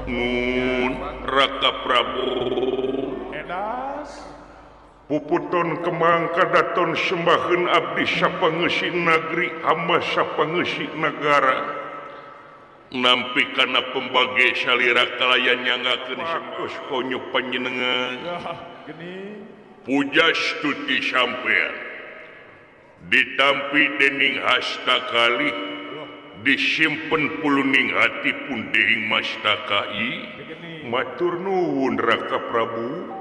Mun Raka Prabu Puputon kemang kadaton sembaheun abdi sapangeusi nagri hamba sapangeusi nagara nampi kana pembage salira kalayan nyangakeun sembah konyu panjenengan puja stuti sampean ditampi dening hasta kali disimpen puluning hati pun deing mastakai matur nuwun Raka Prabu.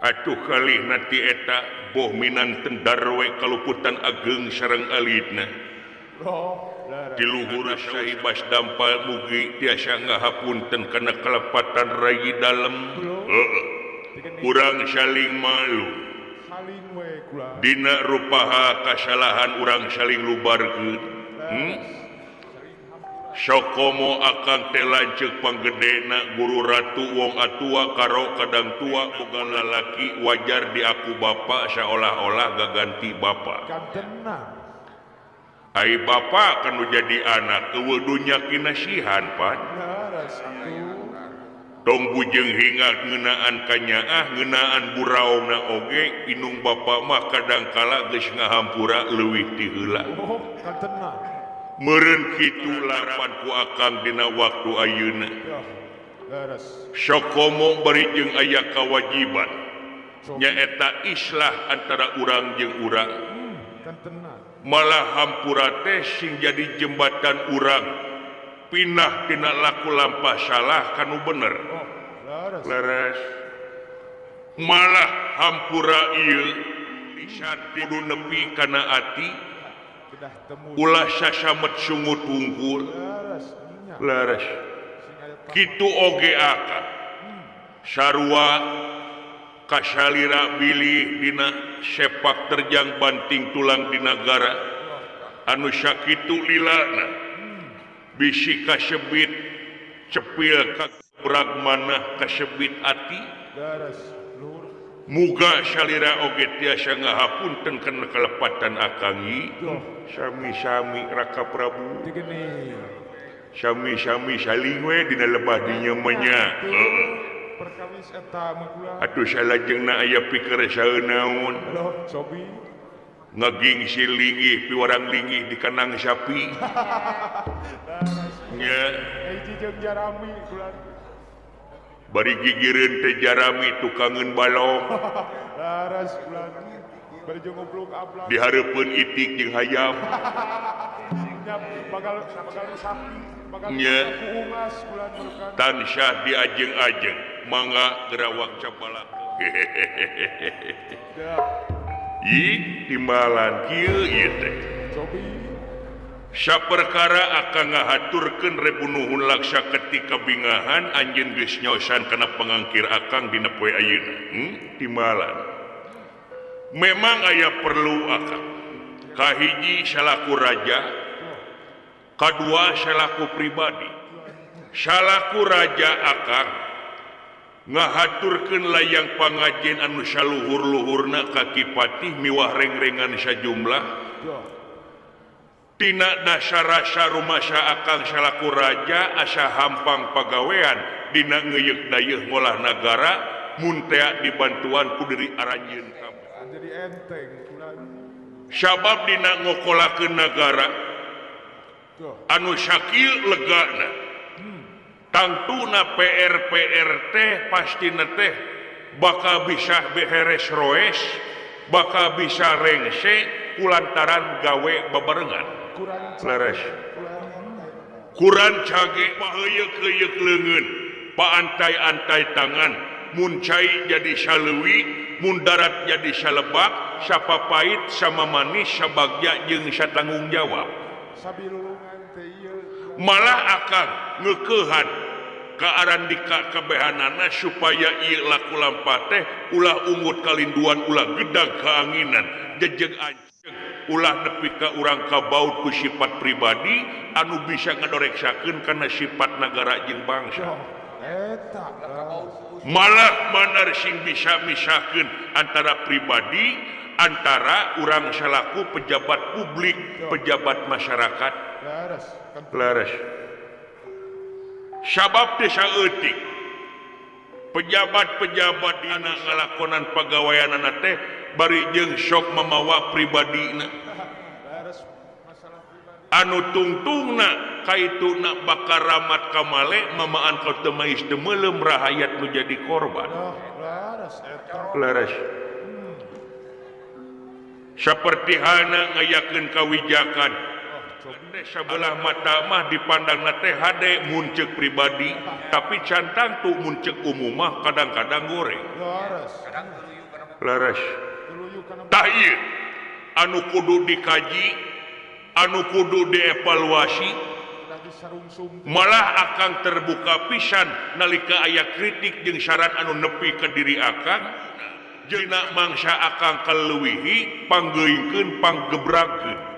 Atuh kalih nanti eta boh minanten darwe kaluputan ageng sareng alitna di luhur sahibas dampal mugi tiasa ngahapunten kana kalepatan rayi dalem. Urang saling malu dina rupaha kasalahan urang saling lubarkeun. Sokomo akang teh lanceuk panggedena guru ratu wong atua karo kadang tua boga lalaki wajar diaku bapa seolah-olah gaganti bapa. Ai bapa kan nu jadi anak eueuh dunya kinasihan pan. Tong bujeng hinga ngeunaan kanyaah ngeunaan burauna oge inung bapa mah kadangkala geus ngahampura leuwih ti heula. Meureun kitu larapan ku akang dina waktu ayeuna. Sokomo bari jeung aya kawajiban nyaeta islah antara urang jeung urang. Malah hampura teh sing jadi jembatan urang pindah tina laku lampah salah kanu bener. Leres. Malah hampura ieu lisan kudu nepi kana ati ulah sasamet sungut wungkul. Leres. Kitu oge akang sarua kasalira bilih dina sepak terjang banting tulang di nagara anu sakitu lilana bisi kasebit cepil kagebrak manah kasebit ati muga salira oge tiasa ngahapunten kana kalepatan akangi. Sami-sami Raka Prabu sami-sami saling we dina lebah dinya mah nya. Atuh salajengna aya pikeresaeun naon ngagingsi linggih piwarang linggih di kanang sapi nya bari gigireun teh jarami tukangeun balong dihareupeun itik jeung hayam nya tansah diajeng-ajeng mangga gerawak capalak. Ih timbalan kieu ieu teh saperkara akan ngahaturkeun rebunuhun laksa ketika bingahan anjeun geus nyosan kana pangangkir akang dina poe ayeuna. Timbalan memang aya perlu akang kahiji salaku raja kadua salaku pribadi. Salaku raja akang ngahaturkeun layang pangajen anu saluhur-luhurna ka Ki Patih miwah rengrengan sajumlah tina dasar rasa rumasa akang salaku raja asa hampang pagawean dina ngeuyeuk dayeuh ngolah nagara mun tea dibantuan ku diri aranjeun kabeh. Sabab dina ngokolakeun nagara anu sakieu legana tangtuna PRPRT pastina teh bakal bisa beheres roes bakal bisa rengse kulantaran gawe bebarengan. Leres. Kurang cage paheuyeuk-heuyeuk leungeun paantai-antai tangan mun cai jadi saleuwi mun darat jadi salebak sapapait sama manis sabagja jeung satanggung jawab. Malah akang ngeukehan ka arandika kabehanana supaya ieu laku lampah teh ulah ungut kalinduan ulah gedag kaanginan jejeg anjeng ulah nepi ka urang kabaut ku sifat pribadi anu bisa ngadoreksakeun kana sifat nagara jeung bangsa. Malah manar sing bisa misahkeun antara pribadi antara urang salaku pejabat publik, pejabat masyarakat. Leres. Sabab teh saeutik pejabat-pejabat dina ngalakonan pagaweanana teh bari jeung sok mamawa pribadina. Anu tungtungna kaituna bakal ramat kamale mamaan ka teu mais teu meuleum rahayat nu jadi korban. Leres. Saperti halna ngayakeun kawijakan sebelah mata mah dipandang teh hade mun ceuk pribadi tapi cantang tuh mun ceuk umum mah kadang-kadang goreng. Leres. Tah ieu anu kudu dikaji, anu kudu dievaluasi, malah akang terbuka pisan nalika aya kritik jeung saran anu nepi ka diri akang jeung mangsa akang kaleuwihi panggeungkeun panggebrakeun.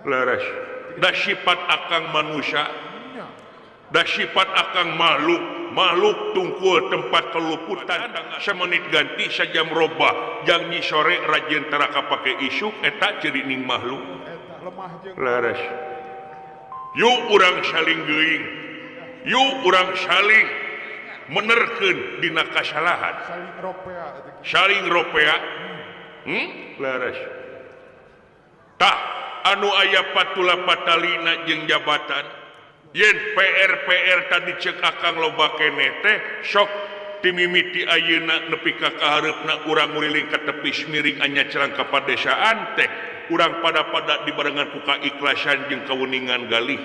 Leres. Da sifat akang manusia, da sifat akang makhluk, makhluk tungkul tempat keluputan semenit ganti sajam robah jang nyi sore rajin tara kapake isuk eta ciri ning makhluk. Leres. Yuk urang saling geuing, yuk urang saling menerkeun dina kasalahan, saling ropea. Leres. Tah anu aya patula patalina jeung jabatan yen PR-PR tadi cek akang loba keneh teh sok timimiti ayeuna nepi ka kahareupna urang nguriling ka tepis miring anya cerang ka padesaan teh urang pada-pada dibarengan ku kaikhlasan jeung kaweningan galih.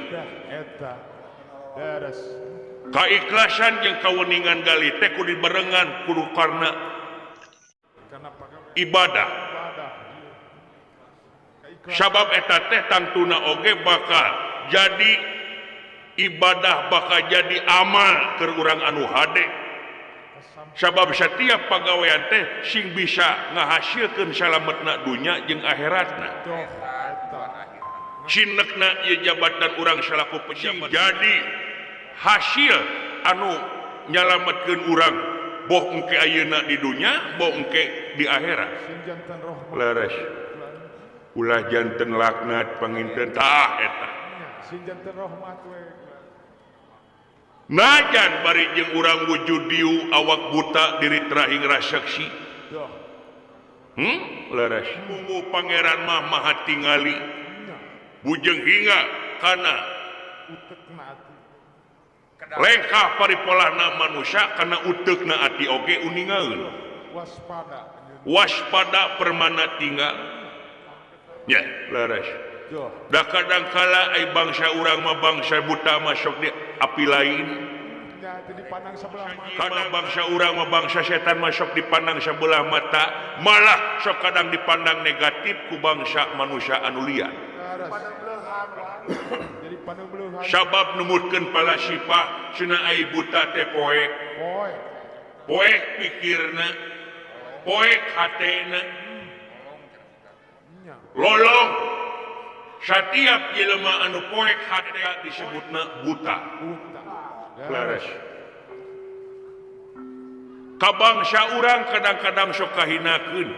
Eta leres. Kaikhlasan jeung kaweningan galih teh kudu dibarengan kudu karena ibadah. Sabab eta teh tangtuna oge bakal jadi ibadah, bakal jadi amal keur urang anu hade. Sabab setiap pagawean teh sing bisa ngahasilkeun salametna dunya jeung akhiratna. Sinekna ieu jabatan urang salaku pejabat jadi hasil anu nyalametkeun urang boh engke ayeuna di dunya boh engke di akhirat. Leres. Ulah janten laknat panginten tah eta. Sing janten rahmat we. Najan bari jeung urang wujud diu awak buta diri terahing raseksi. Leres. Mungu pangeran mah maha tingali. Bujeng hingga kana lengkah paripolahna manusia kana uteukna ati oge uningaeun. Waspada. Waspada permana tinggal. Ya, leres. Da kadang kala ai bangsa urang mah bangsa buta masuk di api lain. Kadang bangsa urang mah bangsa setan masuk dipandang sebelah mata, malah sok kadang dipandang negatif ku bangsa manusia anu liar. Sabab numutkeun palasipah cenah ai buta teh poek. Poek pikirna, poek hatena. Lolong. Setiap jelema anu poek hate disebutna buta. Leres. Ka bangsa urang kadang-kadang sok kahinakeun.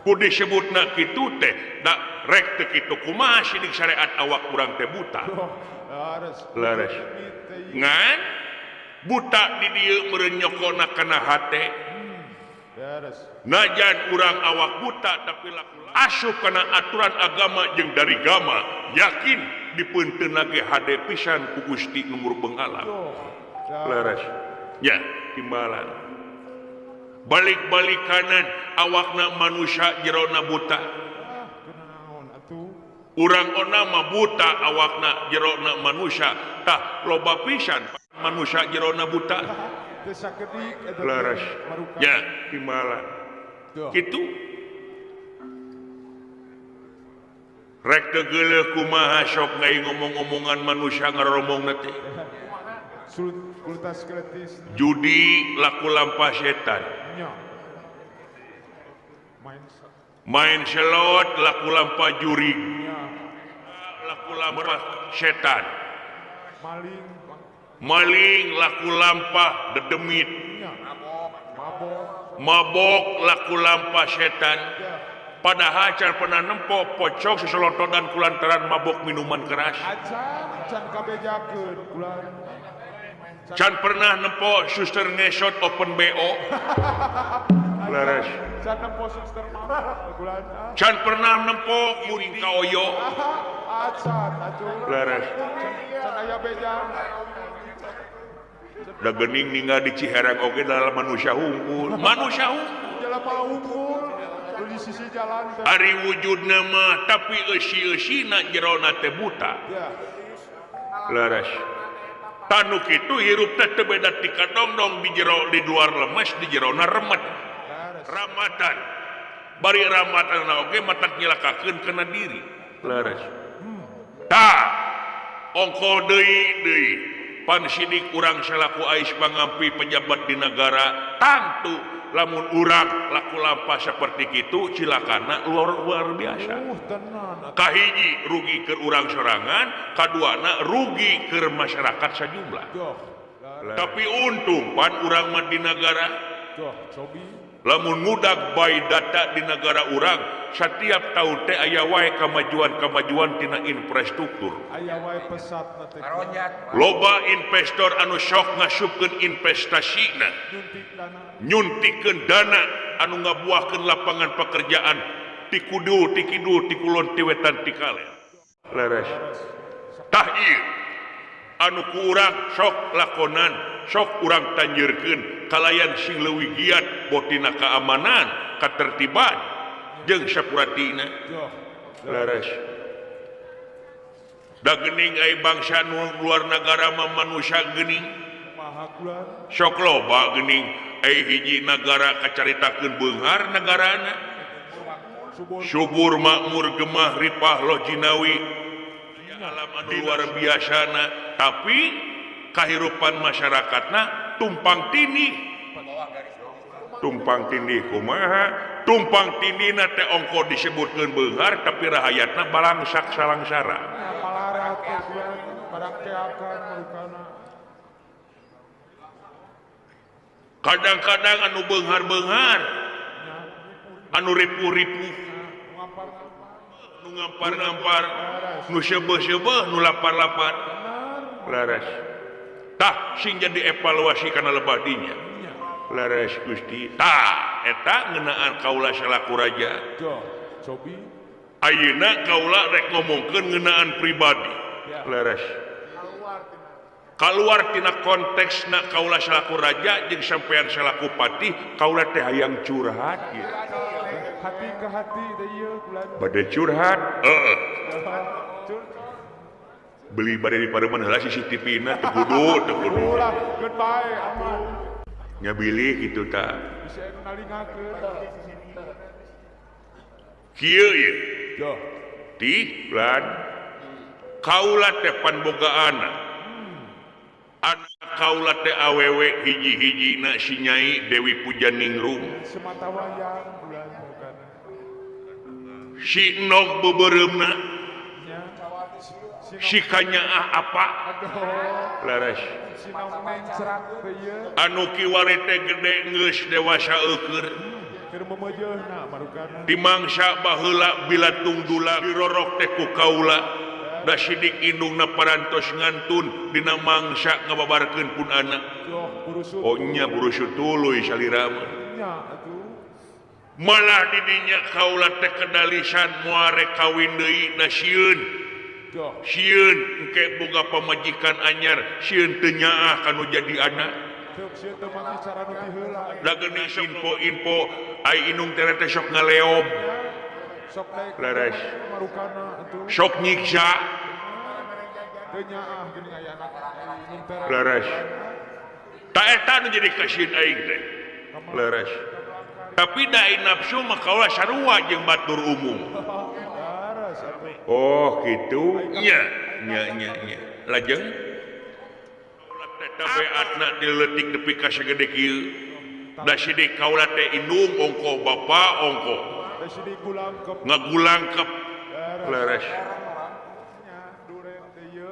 Ku disebutna kitu teh da rek teu kitu kumaha sidik syariat awak urang teh buta. Leres. Ngan buta di dieu meureun nyokona kana hate. Najan urang awak buta tapi laku asup kana aturan agama jeung dari gama yakin dipeunteun ge hade pisan ku Gusti nu murbeng alam. Leres. Ya, timbalan. Balik-balik kanan awakna manusia jerona buta. Urang ona mah buta awakna jerona manusia tah loba pisan manusia jerona buta. Leres. Ya, timbalan. Kitu. Rek teu geuleuh kumaha sok ngai ngomong-ngomongan manusia ngaromongna teh. Judi laku lampah setan. Main selot laku lampah jurig. Laku lampah setan. Maling laku lampah dedemit. Mabok laku lampah setan. Padahal can pernah nempo pocong sesolotodan kulantaran mabok minuman keras. Can pernah nempo suster ngesot open BO. Leres. Can pernah nempo muring kaoyo. Leres. Da geuning ninggal di Ciherang oge dalam manusia hungkul. Manusia hungkul. Di sisi jalan ari wujudna mah tapi eusi-eusina jerona teh buta. Leres. Tanu kitu hirup teh teu beda ti kadongdong di jero di luar lemes di jerona remet. Ramatan. Bari ramatan oge matak nyilakakeun kana diri. Leres. Tah ongkoh deui deui pan sidik urang salaku ais pangampi pejabat di negara tangtu lamun urang laku lampah seperti kitu cilakana luar biasa. Kahiji rugi keur urang sorangan, kaduana rugi keur masyarakat sajumlah. Tapi untung pan urang mah di negara. Lamun ngudag bae data di negara urang, setiap tahun teh aya wae kemajuan-kemajuan tina infrastruktur. Aya wae pesat teh. Loba investor anu sok ngasupkeun investasina. Nyuntikeun dana anu ngabuahkeun lapangan pekerjaan ti kudu, ti kidul, ti kulon, ti wetan, ti kaler. Leres. Tah ieu anu ku urang sok lakonan, sok urang tanjeurkeun kalayan sing leuwih giat botina keamanan, katertiban jeung sapuratina. Leres. Da geuning ai bangsa nu luar nagara mah manusia geuning. Sok loba geuning ai hiji nagara kacaritakeun beunghar nagarana. Subur makmur gemah ripah loh jinawi. Alam anu luar biasana, tapi kahirupan masyarakatna tumpang tindih. Tumpang tindih kumaha? Tumpang tindihna teh ongko disebutkeun beunghar tapi rahayatna balangsak salangsara. Kadang-kadang anu beunghar-beunghar, anu ripuh-ripuh, nu ngampar-ngampar, nu seubeuh-seubeuh, nu lapar-lapar. Leres. Tah sing jadi evaluasi kana lebah dinya. Leres Gusti. Tah eta ngeunaan kaula salaku raja. Ayeuna kaula rek ngomongkeun ngeunaan pribadi. Leres. Kaluar tina konteksna kaula salaku raja jeung sampean salaku patih, kaula teh hayang curhat ieu. Hati ke hati teh ieu kula. Bade curhat, heeh. Beli bade di pareman heula CCTV-na teu kudu, teu kudu. Ulah, goodbye aman. Nya bilih kitu tah. Bisa anu nalingakeun. Kieu ieu. Joh. Ti lan kaula teh pan boga anak. Anak kaula teh awewe hiji-hijina si Nyai Dewi Pujaningrum. Semata wayang bulan bukan. Si Nog beubereumna. Si kanyaah apa? Leres. Anu kiwari teh gede geus dewasa eueur. Keur memejeuna marukana. Dimangsa baheula bilatung dula dirorok teh ku kaula. Da sidik indungna parantos ngantun dina mangsa ngababarkeun pun anak. Oh nya burusut tuluy salira mah. Malah didinya kaula teh kedalisan moal rek kawin deui da sieun. Sieun engke boga pamajikan anyar, sieun teu nyaah kanu jadi anak. Da geuning info-info ai indung teh teh sok ngaleob. Leres. Sok nyiksa. Leres. Ta eta nu jadi kasieun aing teh. Leres. Tapi da nafsu mah kaula sarua jeung batur umum. Oh kitu nya nya nya nya. Lajeng kaula teh tabeatna dileutik nepi ka sagede kieu. Da sidik kaula teh indung ongko bapa ongko. Ngagulangkep. Leres.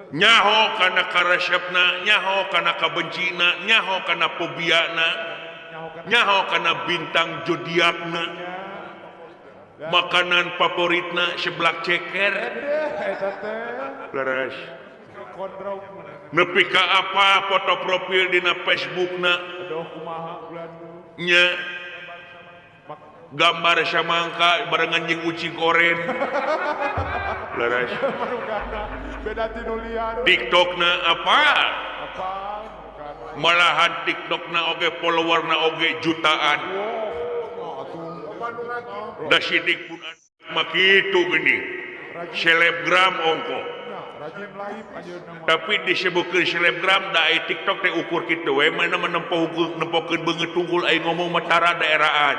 Nyaho kana karesepna, nyaho kana kabencina, nyaho kana fobiana. Nyaho kana bintang zodiakna. Makanan favoritna seblak ceker. Leres. Nepi ka apa foto profil dina Facebookna. Nya gambar samangka barengan jeung ucing oren. Leres. TikTokna apa? Malahan TikTokna oge followerna oge jutaan. Da sidik pun mah kitu geuning. Selebgram ongko. Tapi disebutkeun selebgram da ai TikTok teh ukur kitu we mana nempokeun beungeut tunggul ai ngomong mah tara daeraan.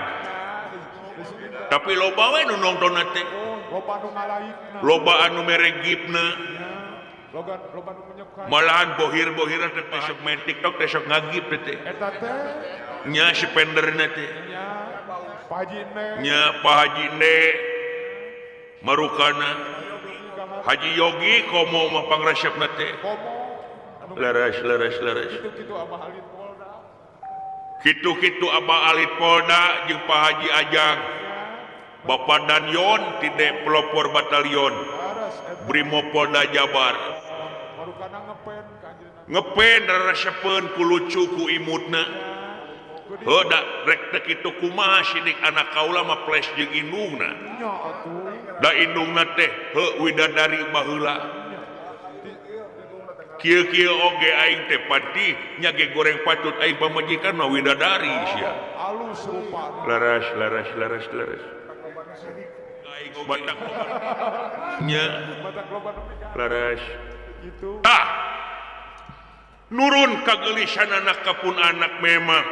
Tapi loba we nu nongtonna teh. Loba anu mere gifna. Malahan bohir-bohiran teh sok main TikTok teh sok ngagip teh. Nya spenderna teh. Nya Pak Haji Ne Marukana Haji Yogi komo mah pangresepna teh. Leres leres leres. Kitu-kitu Abah Alit Polda jeung Pak Haji Ajang. Bapak Danyon ti pelopor batalion Brimob Polda Jabar. Ngepen resepeun ku lucu ku imutna. Heuh da rek teh kitu kumaha sidik anak kaula mah flash jeung indungna. Da indungna teh heuh widadari baheula. Kieu-kieu oge aing teh pati nya ge goreng patut aing pamajikan mah widadari sia. Alus rupana. Leres leres leres leres. Batak nya leres. Tah nurun kagelisan anak kapun anak memang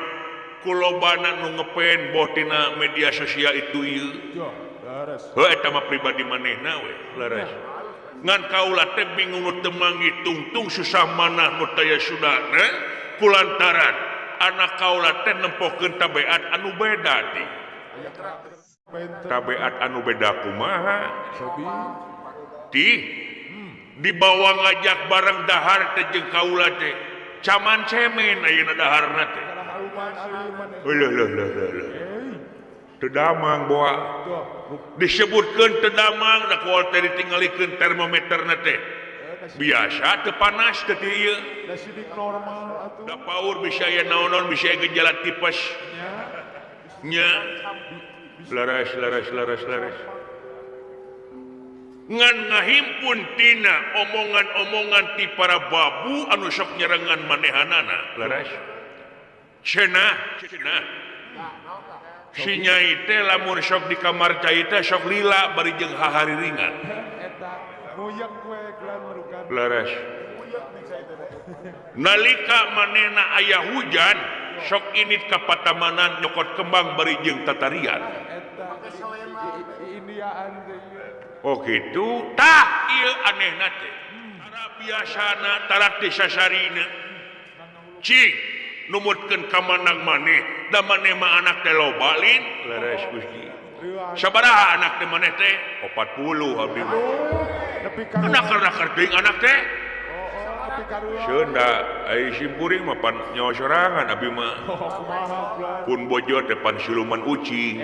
kulobana nu ngepen boh tina media sosial itu ieu. Heuh eta mah pribadi manehna we leres. Ngan kaula teh bingung nu teu mangitungtung susah manah nu taya sudana kulantaran anak kaula teh nempokeun tabeat anu beda ti. Tabeat anu beda kumaha? Ti dibawa ngajak bareng dahar teh jeung kaula teh. Caman cemen ayeuna daharna teh. Leuh leuh leuh leuh. Teu damang boa. Disebutkeun teu damang da kual teh ditinggalikeun termometerna teh. Biasa teu panas teh ieu. Da paur bisa aya naon-naon bisa aya gejala tipes. Nya. Leres leres leres leres. Ngan ngahimpun tina omongan-omongan ti para babu anu sok nyerengan manehanana. Leres. Cenah cenah. Si nyai teh lamun sok di kamar cai teh sok lila bari jeung hahariringan. Leres. Nalika manehna aya hujan sok init ka patamanan nyokot kembang bari jeung tatarian. Oh gitu tah ieu anehna teh. Tara biasana tara teh sasarina. Cing numutkeun ka manang maneh da maneh mah anak teh loba lin. Leres Gusti. Sabaraha anak teh maneh teh? 40 abdi mah. Naker-naker teuing anak teh. Seunda ai simpuring mah pan nyawa sorangan abdi mah. Pun bojo teh pan siluman ucing.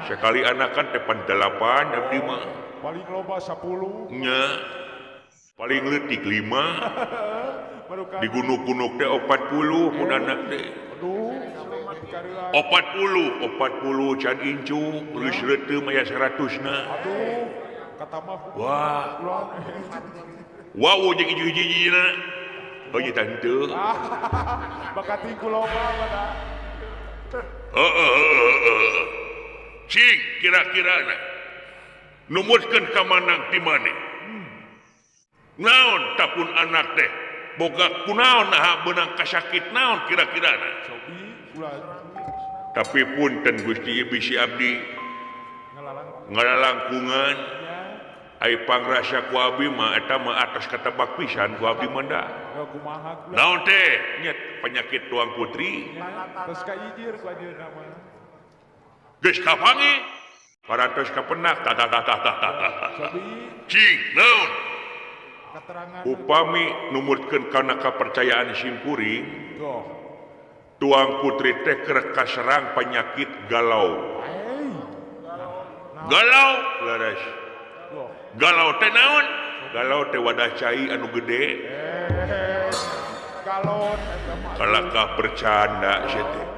Sekali anakan teh pan 8 abdi mah. Paling loba 10. Nya. Paling leutik 5. Digunuk-gunuk teh 40 mun anak teh. 40 40 can incu geus reuteum aya 100 na. Wah. Wow jeung hiji-hijina. Oh nya tante. Bakat ku loba pada. Heeh. Cing kira-kirana numutkeun ka manang ti maneh. Naon tapun anak teh boga kunaon naha beunang kasakit naon kira-kirana. Tapi punten Gusti bisi abdi ngalalangkungan ai pangrasa ku abdi mah eta mah atas katebak pisan ku abdi mah da. Naon teh nya penyakit tuang putri. Terus ka ijir ku anjeunna mah. Geus kapangi parantos kapenak tah tah tah tah tah. Cing naon? Upami numutkeun kana kapercayaan simkuring. Tuang putri teh keur kaserang penyakit galau. Galau leres. Galau teh naon? Galau teh wadah cai anu gede. Galon kalakah bercanda sia teh.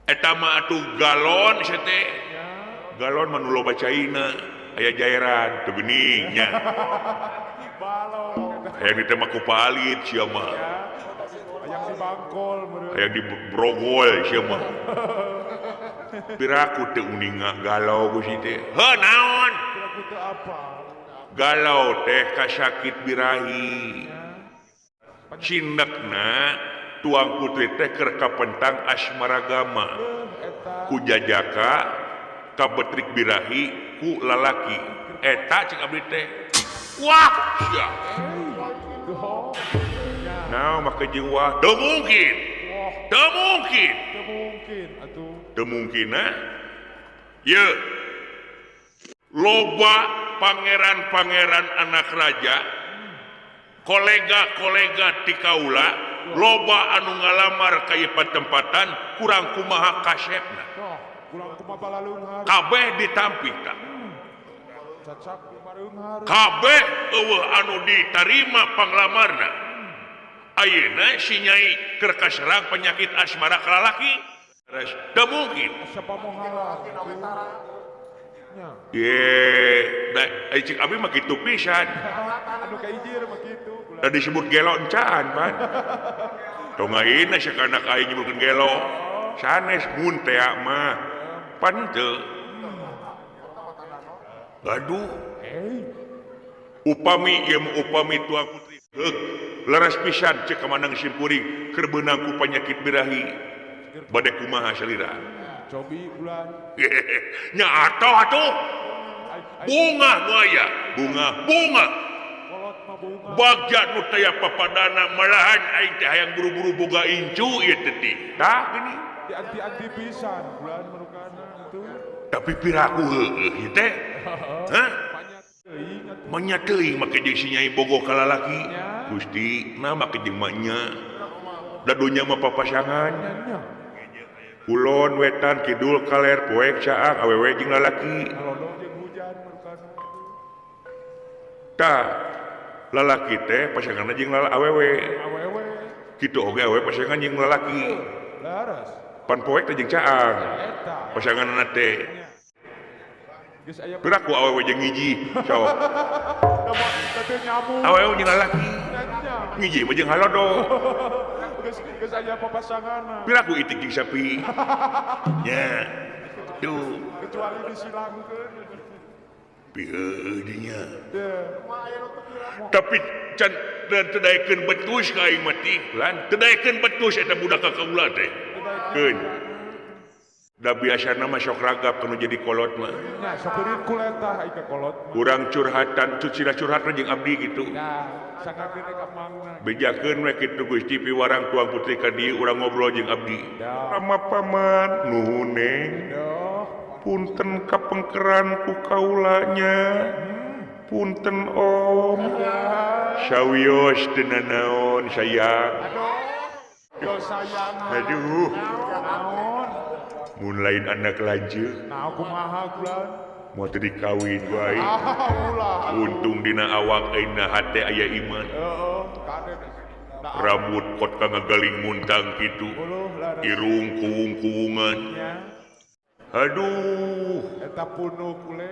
Eta mah atuh galon sia teh. Galon mah nu loba caina, aya jairan teu geuning nya. Hayang ditema ku palit sia mah. Hayang dibangkol meureun. Hayang dibrogol sia mah. Piraku teu uninga galau ku si teh. Heuh naon? Piraku teu apa? Galau teh kasakit birahi. Cindekna tuang putri teh keur kapentang asmaragama. Ku jajaka kabetrik birahi ku lalaki. Eta cek abdi teh. Wah sia. Nah, make jeung wah teu mungkin. Teu mungkin. Teu mungkin atuh. Teu mungkin na. Ye. Loba pangeran-pangeran anak raja, kolega-kolega ti kaula, loba anu ngalamar ka ieu patempatan kurang kumaha kasepna. Kurang kumaha balaluhar. Kabeh ditampi tah. Kabeh eueuh anu ditarima panglamarna. Ayeuna si nyai keur kaserang penyakit asmara ka lalaki. Teu mungkin. Ye, da cik abi mah kitu pisan. Anu kaijir mah kitu. Da disebut gelo encan pan. Tong ayeuna sakanak aing nyebutkeun gelo. Sanes mun teh mah. Pan teu. Aduh. Upami ieu upami tuang putri heug leres pisan cek kamanang simkuring keur beunang ku penyakit birahi. Bade kumaha salira? Cobi ulah. Nya atuh atuh. Bunga nu aya, bunga bunga. Kolot mah bunga. Bagja nu taya papadana malahan aing teh hayang buru-buru boga incu ieu teh teh. Tah gini. Dianti-anti pisan bulan merukana atuh. Tapi piraku heueuh ieu teh. Hah? Manya teuing make jeung si nyai bogoh ka lalaki. Gusti, nah make jeung manya. Da dunya mah papasangan. Kulon wetan kidul kaler poek caang awewe jeung lalaki. Tah lalaki teh pasanganna jeung awewe. Kitu oge awewe pasangan jeung lalaki. Pan poek teh jeung caang. Pasanganna teh. Piraku awewe jeung ngiji sok. Awewe jeung lalaki. Ngiji mah jeung halodo. Geus aya papasanganna. Piraku itik jeung sapi. Nya. Tuh. Kecuali disilangkeun. Pieu dinya. Tapi can dan teu daekeun betus ka aing mah teh. Lan teu daekeun betus eta budak ka kaula teh. Keun. Da biasana mah sok ragap kanu jadi kolot mah. Nya sok eureun kuletah ai ka kolot mah. Urang curhatan, cucira curhat jeung abdi kitu. Nya, sangakeun ka mangna. Bejakeun we kitu Gusti piwarang tuang putri ka dieu urang ngobrol jeung abdi. Rama paman nuhun neng. Punten kapengkeran ku kaulanya. Punten om. Sawios teu nanaon sayang. Aduh, sayang. Aduh. Mun lain anak lanceuk. Nah, kumaha kulan? Moal teu dikawin ku aing. Untung dina awak aing hate aya iman. Rambut kot ka ngagaling muntang kitu. Irung kuung-kuungan. Aduh. Eta punuk ule.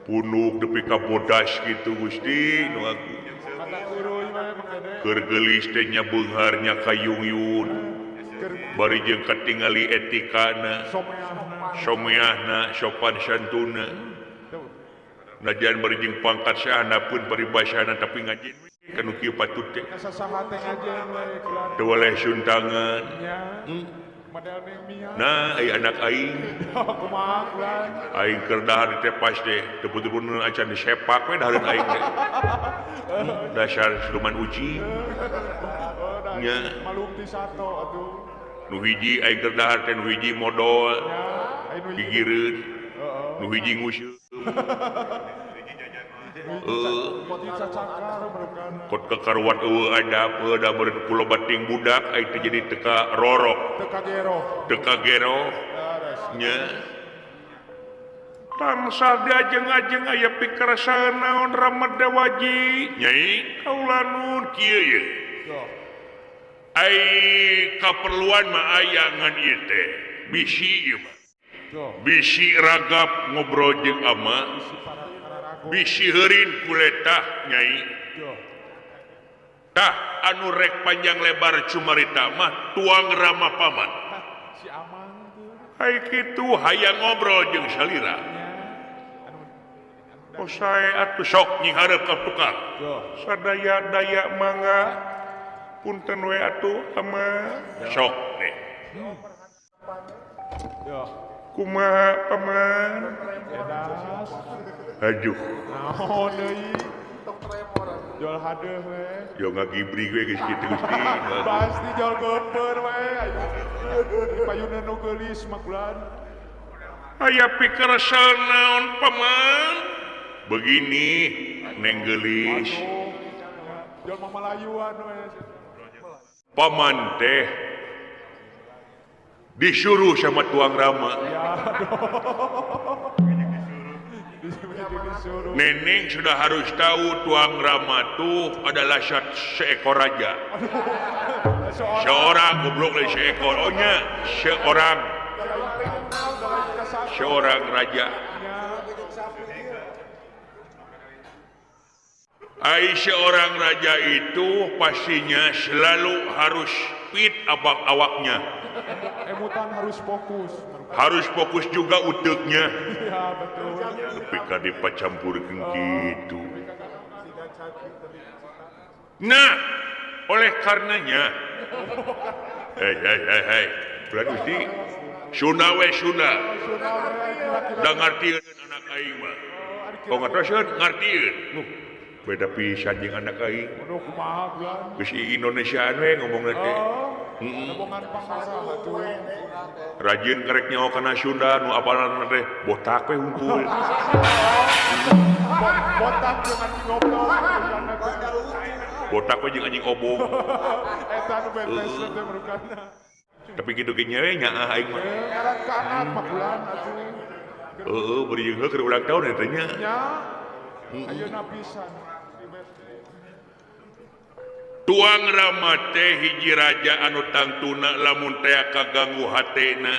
Punuk nepi ka bodas kitu Gusti nu aku. Keur geulis teh nya beunghar nya kayungyun. Bari jeung katingali etikana, someahna, sopan santuna. Najan bari jeung pangkat saana pun paribasana tapi ngajen we kanu kieu patut teh. Teu weleh suntangan. Nah, ai anak aing. Aing keur dahar ditepas teh, teu putu-putu acan disepak we dahareun aing teh. Dasar siluman uji. Nya. Malum ti sato atuh. Nu hiji aing keur dahar teh nu hiji modol. Gigireun. Nu hiji nguseup. Kot kekaruan eueuh adab da beureun ku loba ting budak ai teh jadi teka rorok teka gero nya tansah diajeng-ajeng aya pikerasaan naon Rama Dewaji nyai kaula nun kieu ye ai kaperluan mah aya ngan ieu teh bisi ieu mah bisi ragap ngobrol jeung ama bisi heurin kuletah nyai tah anu rek panjang lebar cumarita mah tuang Rama paman ai kitu hayang ngobrol jeung salira oh sae atuh sok nyinghareup ka tukang sadaya-daya mangga punten we atuh ama sok deh kumaha paman aduh naon deui jol hadeuh we yo ngagibri we geus kitu Gusti pasti jol geuper we payuna nu geulis mah kulan aya pikeresel naon paman begini neng geulis jol mamalayuan we paman teh disuruh sama tuang Rama ya, Neneng sudah harus tahu tuang Rama tuh adalah seekor raja. Seorang goblok lain seekor, oh nya seorang seorang raja. Ai seorang raja itu pastinya selalu harus fit abak awaknya. Emutan harus fokus. Harus fokus juga uteknya. Iya betul. Tapi kade pacampurkeun kitu. Nah, oleh karenanya hei hei hei hei, bulan Gusti, Sunda we Sunda. Da ngartieun anak aing mah. Oh ngartieun, ngartieun. Beda pisan jeung anak aing. Aduh kumaha bulan. Geus Indonesiaan we ngomongna teh. Rajin kerek nyaho kana Sunda nu apalan teh botak we hungkul. Botak jeung anjing oblong. Botak we jeung anjing obong. Eta nu betes teh merukana. Tapi kitu ge nya we nyaah aing mah. Ngaran ka anak mah bulan atuh. Heeh, bari jeung keur ulang tahun eta nya. Nya. Ayeuna pisan. Tuang Rama teh hiji raja anu tangtuna lamun teh kaganggu hatena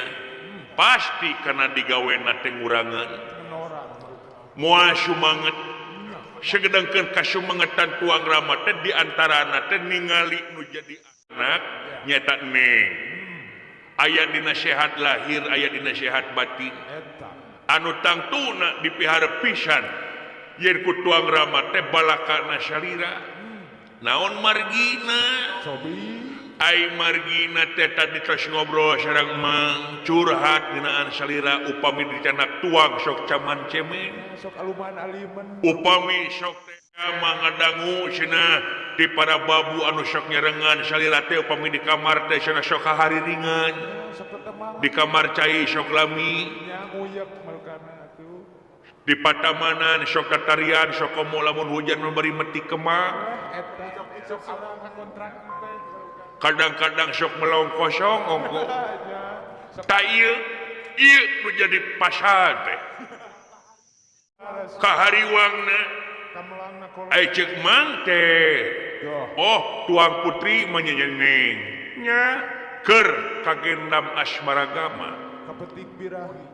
pasti kana digawena teh ngurangan moal sumanget segedengkeun kasumangetan tuang Rama teh di antarana teh ningali nu jadi anak nyata neng aya dina sehat lahir aya dina sehat batin anu tangtuna dipiharep pisan yen ku tuang Rama teh balakana salira naon margina ai margina teh tadi tos ngobrol sareng mang curhat ngeunaan salira upami dicanak tuang sok caman cemen sok aluman alimen upami sok teh mangadangu cenah di para babu anu sok nyerengan salira teh upami di kamar teh cenah sok hariringan di kamar cai sok lami di patamanan sok tatarian sok komo lamun hujan memberi meti kemang kadang-kadang sok melong kosong ongko tak ieu ieu nu jadi pasal teh kahariwangna ai ceuk mang teh oh tuang putri menyeneng nya keur kagendam asmaragama kapetik birahi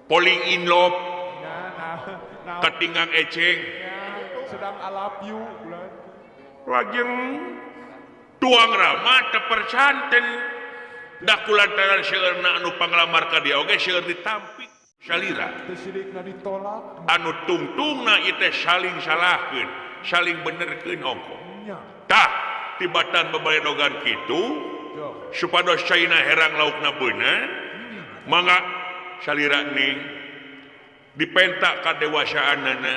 falling in love katingang eceng sedang alap you lajeng tuang Rama teu percanten da kulantaran seueurna anu panglamar ka dia oge seueur ditampik salira anu tungtungna ieu teh saling salahkeun saling benerkeun ongko tah tibatan babaledogan kitu supados caina herang laukna beunang mangga salira ning dipentak kadewasaanana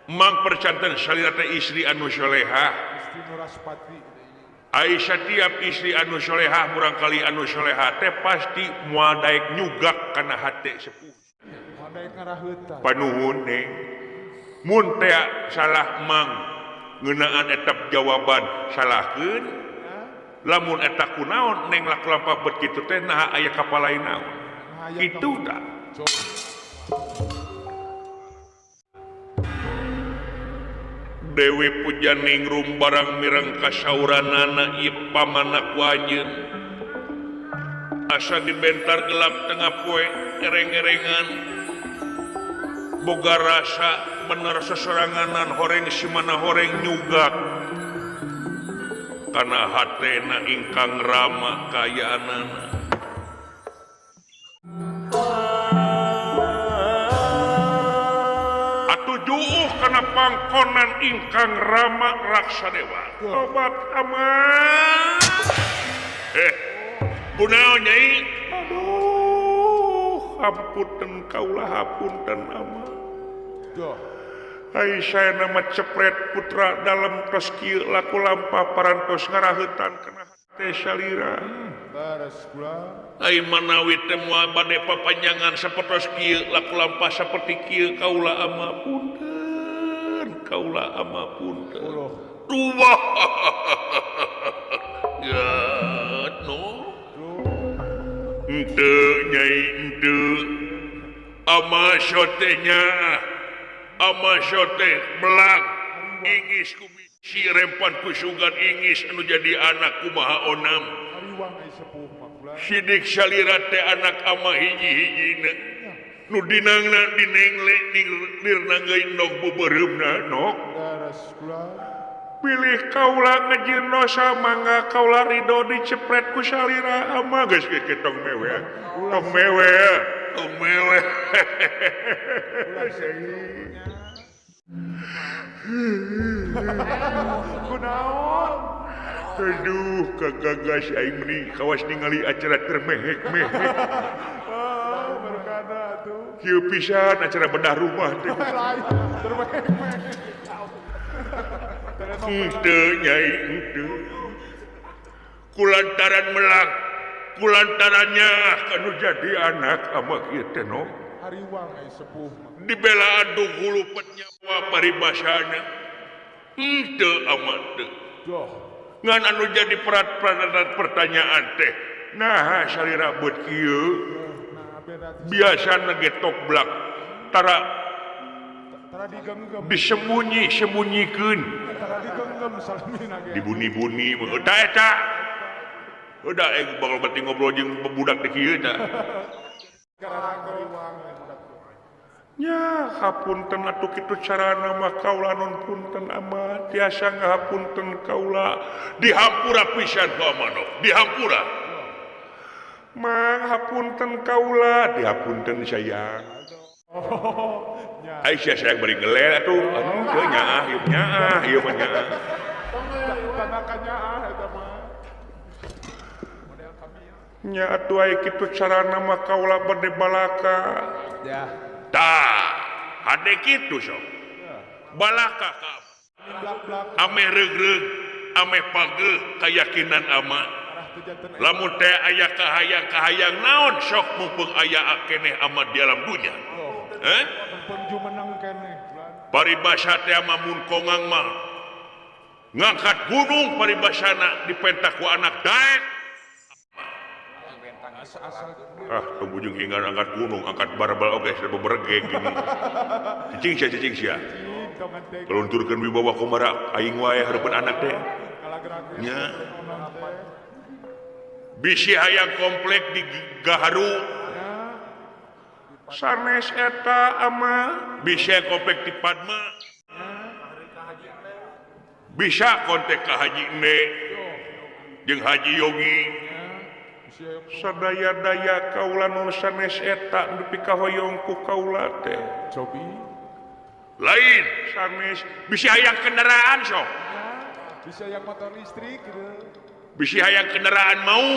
mang percanten salira teh istri anu solehah ai satiap istri anu solehah murangkali anu solehah teh pasti moal daek nyugak kana hate sepuh panuhun ning Mun teh salah mang ngeunaan eta jawaban salahkeun lamun eta kunaon neng laku lampah bet kitu teh naha aya kapalai naon kitu tah. Dewi Pujaningrum barang mireng kasauranana ieu pamanak wanyeun asa dibentar gelap tengah poe ereng-erengan boga rasa bener seseranganan horeng simana horeng nyugak kana hatena ingkang rama kayaanana. Atuh juuh kana pangkonan ingkang rama Raksadewa. Tobat aman. Kunaon Nyai? Aduh, hapunten kaula hapunten ama. Ai saya nama cepret putra dalam tos kieu laku lampah parantos ngaraheutan kana hate salira. Baras kula. Ai manawi teh moal bade papanjangan sapertos kieu laku lampah saperti kieu kaula ama punten, kaula ama punten. Duh. Ya no. Henteu Nyai henteu. Ama sotehnya ama soteh melang ingis ku bisi rempan ku sugan ingis anu jadi anak kumaha onam. Sidik salira teh anak ama hiji-hijina nu dinangna dinengle nirnanggeun nok beubeureumpna nok. Pilih kaula ngejieun dosa mangga kaula ridho dicepret ku salira ama geus kieu tong mewe. Tong mewe. Tong mewe. Kunaon? Aduh, kagagas aing meuni kawas ningali acara termehek-mehek. Berkana atuh. Kieu pisan acara bedah rumah teh. Termehek-mehek. Henteu Nyai henteu. Kulantaran melang, kulantarannya kanu jadi anak ama kieu teh no. Hariwang ai sepuh mah. Dibelaan hulu nyawa paribasana. Henteu ama teu. Doh. Ngan anu jadi perat-perat pertanyaan teh. Naha salira beut kieu? Biasana ge toblak tara disembunyi-sembunyikan dibuni-buni udah eta udah bakal berarti ngobrol jeung budak di kieu tah nya hapunten atuh kitu carana mah kaula nun punten ama tiasa ngahapunten kaula dihampura pisan ku amanok dihampura mang hapunten kaula dihapunten sayang. Aisyah sayang bari ngelel atuh anu teu nyaah ieu nyaah ieu mah nyaah. Nya atuh aya kitu carana mah kaula bade balaka. Tah, hade kitu sok. Balaka ka. Ameh reugreug, ameh pageuh kayakinan ama. Lamun teh aya kahayang-kahayang naon sok mumpung aya keneh ama di alam dunya. Paribasa teh mun kongang mah ngangkat gunung paribasana dipentak ku anak daek. Ah, tong ujung hingga angkat gunung, angkat barbel oge okay, bebergeg gini. Cicing sia cicing sia. Kelunturkeun wibawa kumara aing wae hareupeun anak teh. Nya. Bisi hayang komplek di Gaharu. Sanes eta ama bisa komplek di Padma. Bisa kontak ka Haji Ne jeung Haji Yogi. Sadaya-daya kaula nu sanes eta nepi ka hoyong ku kaula teh. Cobi. Lain sanes bisa hayang kendaraan sok. Bisa yang motor listrik gitu. Bisi hayang kendaraan mau.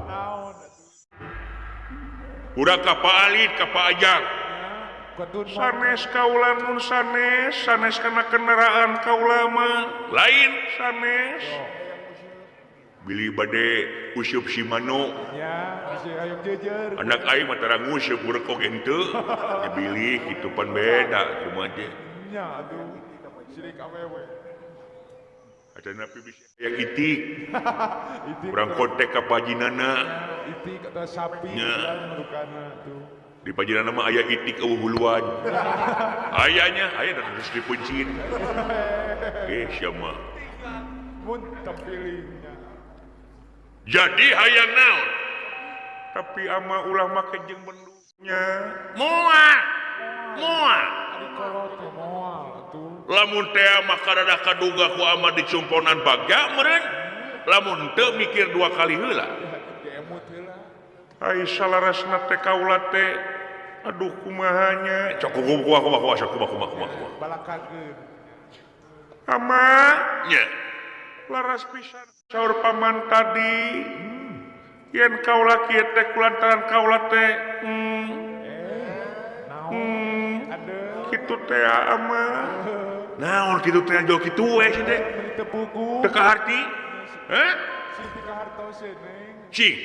Naon Urang ka Pak Alit ka Pak Ajang. Sanes kaula nun sanes, sanes kana kendaraan kaula mah. Lain sanes. Bilih bade useup si Mano. Nya, bisi hayang jejer. Anak aing mah tara nguseup bureuk oge henteu. Ya bilih kitu pan beda kumaha teh. Nya atuh. Sirik awewe. Atanapi bisa yang itik. Urang kontak ka pajinana. Itik atau sapi merukana tuh. Di pajinana mah aya itik eueuh huluan. Ayanya aya da terus dipuncin. Eh sia mah. Mun tepilihnya. Jadi hayang naon? Tapi ama ulah make jeung bendunya. Moal. Moal. Lamun teh mah kada kaduga ku ama dicumponan bagja meureun. Lamun teu mikir dua kali heula. Ai salarasna teh kaula teh aduh kumahanya. Cok kumaha kumaha kumaha kumaha kumaha kumaha. Balakakeun. Ama nya laras pisan saur paman tadi. Yen kaula kieu teh kulantaran kaula teh kitu teh ama. Naon kitu teh jauh kitu we sih teh. Teu kaharti. Heh? Sing teu kahartoseun neng. Cing,